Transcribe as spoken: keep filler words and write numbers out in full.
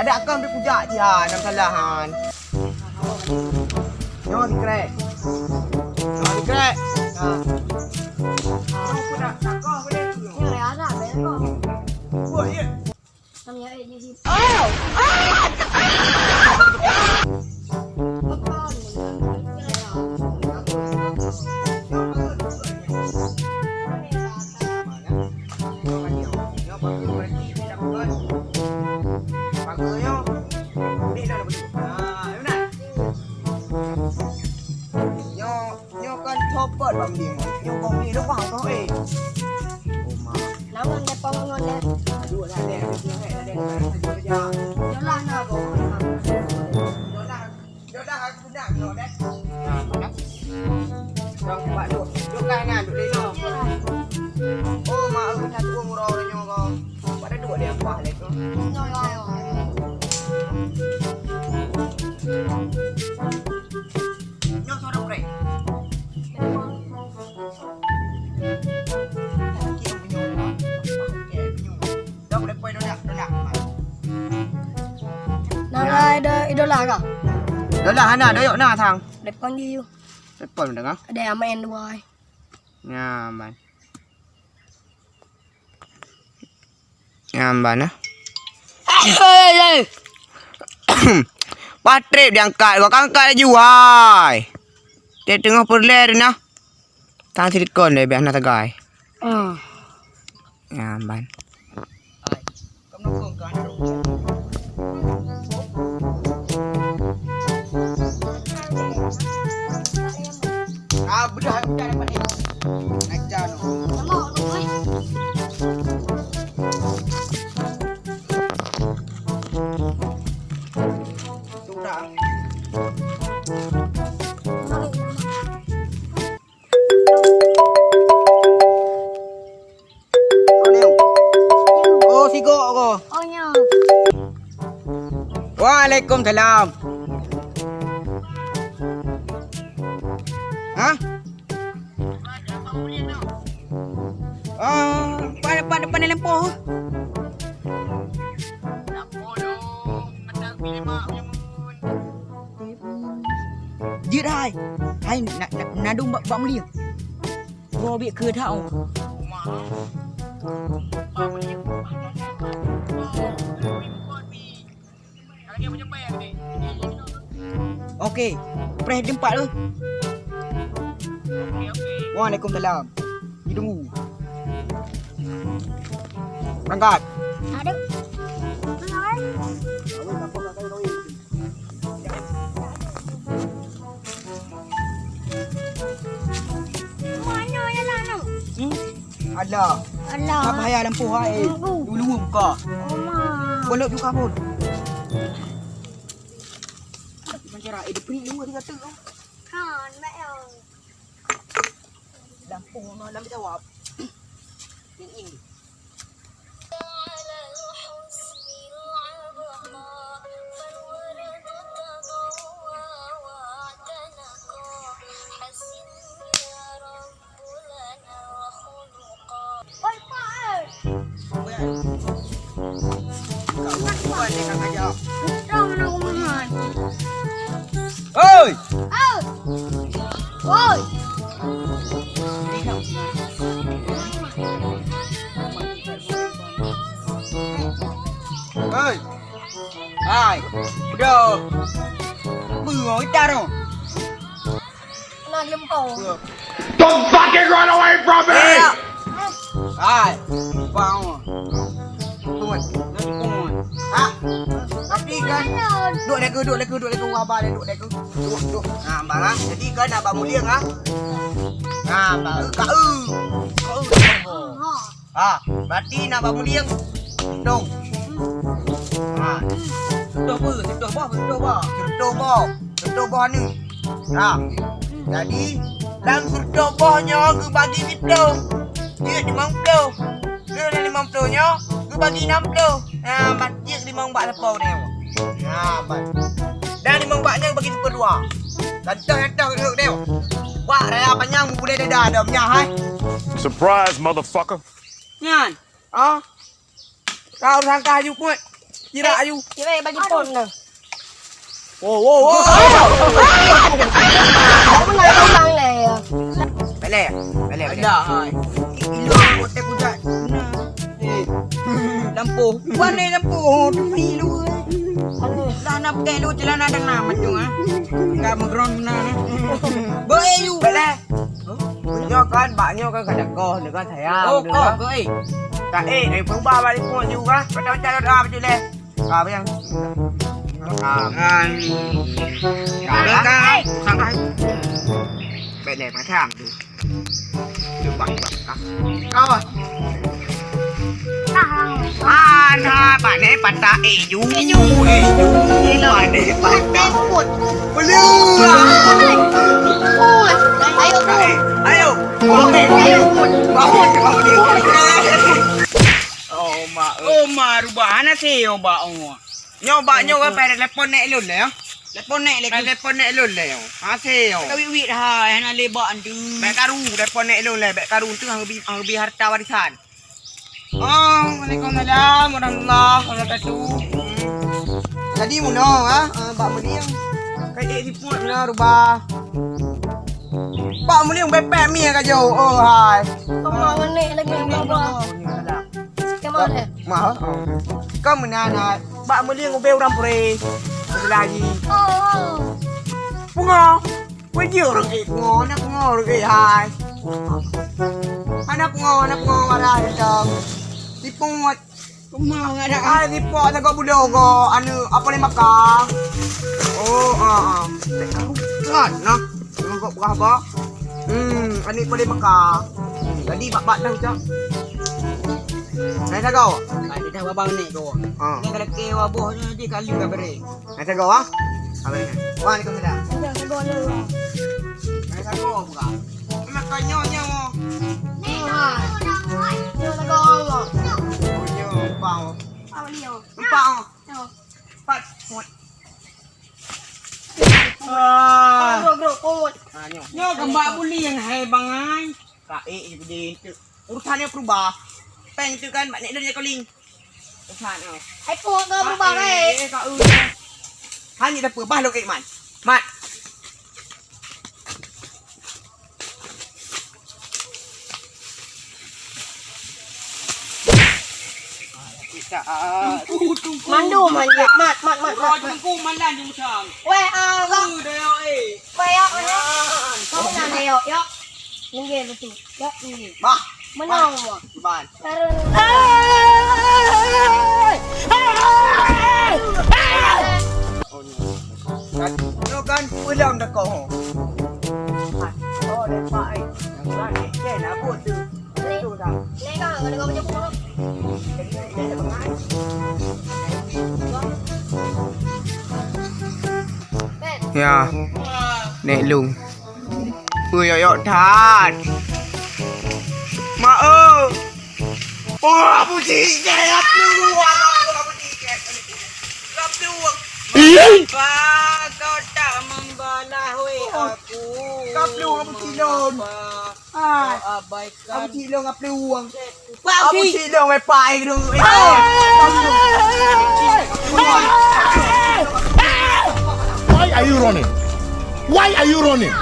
Dak kon bri kujak jiha, nam salah han. Nyoe sikrek. Nyoe sikrek. Ha. Nyoe pun dak sakoh boleh tu. Nyoe dah anak, dah sakoh. Buat ye. Nam ya, eh, ni si. Oh! Ah! Nyoe kan copot bang dia. Nyoe bang dia doang kau, eh. Oh, mak. Namun dia pom ngon dia. Aduh, dah, dah, dah, dah, dah, dah, dah, dah. Yolah, nah, kau. Yolah. Yolah, aku nak, yolah, dah. Nah, mana? Dong, buat duk. Duk kan, nah, duk lino. Oh, mak, aku nak turun murah orang nyoe kau. Pada duk dia apa lagi kau? Yolah, yolah. Nyoe suara prank. Nara ido-, idola kah? Idola hana, doyok na sang. Depan ji yuk. Depan dengar. Ada yang main dua ai. Nyaman. Nyan ban, eh. Patrip diangkat, gua angkat laju, hai. Dia teungoh peureulèe ri na. Tang silikon deh, biar na sagai. Ah. Nyan ban. Ah, beudah, beudah dapat ni. Ajar tu. Sudah. Oh, sigok ko. Oh, nyo. Waalaikumsalam. Hah? Ah, depan, depan, depan lampu. Jeuet hai. Hai, na, na, nadum bak, bak mulia. Gobek keu that, oh. Oke, preh di empat tu. Waalaikumsalam. Ditunggu. Berangkat. Aduh. Mana ya nak, nak? Hmm? Alah. Alah. Tak payah lampu hai. Lampu. Dulu buka. Oma. Bolok juga pun. Macam eh, dia beri dua tiga tu. Kan, baik ya. Lampu mana nak jawab? Ini. Oi, Pak, eh. Oi! Oi! Oi! Hai! Udah! Beuh, kita tu! Nah, lempau. Don't fucking run away from me! Hai! Lempau! Pungut. Pungut. Ha? Tapi kan, duk leka, duk leka, duk leka, wah, bah, duk leka. Duk, duk. Ha, bah, ha? Jadi kan, abang mulia, ha? Ha, bah, ka, eh. Ka, eh. Ha, berarti nak abang mulia. Dong. Ha. Contoh apa? Contoh bah, contoh bah. Contoh bah. Contoh bah ni. Ha. Jadi, lam seureutôh boh nyoe geubagi siplôh, jeuet limong plôh. Lheueh limong plôh nyoe geubagi nam plôh. Ha, mat jeuet limong bak lapau nyoe. Ha, mat. Dan limong bak nyoe geubagi sipeudua. Contoh, contoh, contoh, contoh. Wak raya panyang mupulai dada dom nyan, hai. Surprise, motherfucker. Nyan. Oh. Kau sangka haju peuet. Kira ayu. Kira bagi pon dah. Wow, wow, wow. Aku nak pulang leh ya. Balik, balik, balik. Ada, hai. Ilu kotak kuda. Nah. Eh. Lampu. Bukan ni lampu. Oh, tu ni lu. Lah nak pakai lu celana dan nama tu ah. Enggak megrong benar. Boy lu. Balik. Nyoe kan, bak nyoe kan kada koh, nyoe kan sayang. Oh, koh, koh, eh. Tak, eh, dari berubah balik pun juga. Macam-macam dah betul leh. Ka apa yang? Ka. Hai. Ka. Ka. Ka. Baik deh, macam tu. Cuba, cuba. Ka. Ka. Mana, Pak Nek patah, eh, ju. Eh, ju. Eh, ju. Mana, patah. Tengkut. Boleh. Ayo, ayo. Ayo. Bangun, bangun. Oh, mak. Oh, mak, rubah. Hana seh, oh, bak, oh. Nyoe bak nyoe kan payah telepon nek lôn lé, ya. Telepon nek lé. Payah telepon nek lôn lé, ya. Ha, seh, ya. Ka wit-wit hai, hana lé bak tu. Bèk karu, telepon nek lôn lé, bèk karu tu hang bi, hang bi harta warisan. Oh, waalaikumsalam warahmatullahi wabarakatuh. Jadi meunoe, ha? Ah, bak meulieng. Kai ék siput meunoe rubah. Bak meulieng bepek mi ka jauh. Oh, hai. Kau mau ngenek lagi, Baba. Kemana? Mah, oh. Kau meunan, hai. Bak meulieng ubé urang puré. Lagi. Oh, oh. Pungo. Peujeuet ureueng ék pungo, hana pungo ureueng ék hai. Hana pungo, hana pungo, warai datang. Sipot. Kumau nggak ada. Ai, sipot jago bulo go, anu, apa lima ka? Oh, ah, ah. Kan, nah. Tengok buah ba. Hmm, anu, apa lima ka? Jadi bak-bak dah ucap. Nah, jago. Tadi dah babang ni go. Ah. Ni kalau ke waboh ni, dia kali ka beri. Hai, sagoe, ah. Apa ni? Wah, ni kau sedang. Sedang sagoe le. Hai, sagoe bukan. Makan nyoe, nyoe. Ni, ha. Nyoe sagoe. Oh, nyoe, empat, oh. Apa dia? Empat, oh. Nyoe. Empat. Ah. Bro, bro, bro. Ah, nyoe. Nyoe gambar bulieng hai bang ai. Ka ék je budi tu. Urusan nyoe berubah. Peng tu kan, mak nek dia calling. Hai, pok, kau berubah, eh. Eh, kau, eh. Hanya dah berubah lo, eh, Man. Mat. Mandum, Mat, Mat, Mat, Mat, Mat. Weh, ah, kau. Eh, dah, eh. Weh, ya, mana? Kau nak, ya, ya. Minggir betul. Ya, minggir. Bah. Menang, bah. Iban. Nyoe kan pulang dekat ho. Oh, lepak ai. Yang berat ni, kan, abot tu. Betul tak? Ni kan, kena kau punya pun. Ya, Nek Lung. Ui, yok, yok, that. Mak, oh. Oh, Abu Tiket, Abu, Abu, Abu Tiket. Abu. Ih. Apa kau tak membalas, weh, aku? Abu, Abu Tilon. Mengapa kau abaikan? Abu Tilon, Abu. Abu Tilon, weh, pai, eh. Why are you running? Why are you running?